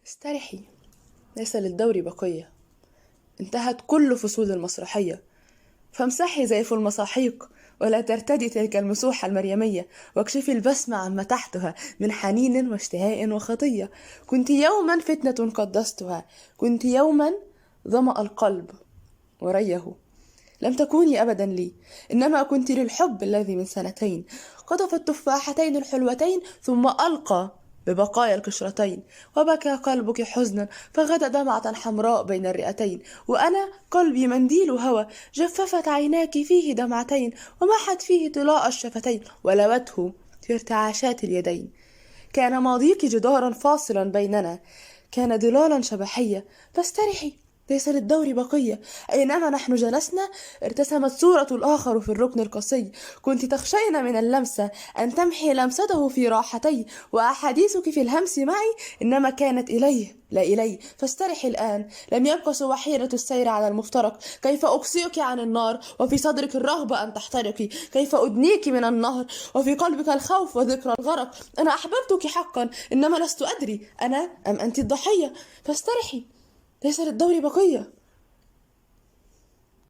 استرحي، ليس للدور بقية. انتهت كل فصول المسرحية، فامسحي زيف المساحيق ولا ترتدي تلك المسوح المريمية، واكشفي البسمة عما تحتها من حنين واشتهاء وخطية. كنت يوما فتنة قدستها، كنت يوما ظمأ القلب وريه. لم تكوني أبدا لي، إنما كنت للحب الذي من سنتين قطف التفاحتين الحلوتين ثم ألقى ببقايا القشرتين، وبكى قلبك حزنا فغدا دمعة حمراء بين الرئتين، وأنا قلبي منديل هوى جففت عيناك فيه دمعتين ومحت فيه طلاء الشفتين ولوته في ارتعاشات اليدين. كان ماضيك جدارا فاصلا بيننا، كان ظلالا شبحية، فاسترحي، ليس للدور بقية. أينما نحن جلسنا ارتسمت صورة الآخر في الركن القصي، كنت تخشين من اللمسة أن تمحي لمسته في راحتي، وأحاديثك في الهمس معي إنما كانت إليه لا إلي. فاسترحي الآن، لم يبق سوى حيرة السير على المفترق. كيف أقصيك عن النار وفي صدرك الرغبة أن تحترقي؟ كيف أدنيك من النهر وفي قلبك الخوف وذكرى الغرق؟ أنا أحببتك حقا، إنما لست أدري أنا أم أنت الضحية. فاسترحي، ليس للدور بقية.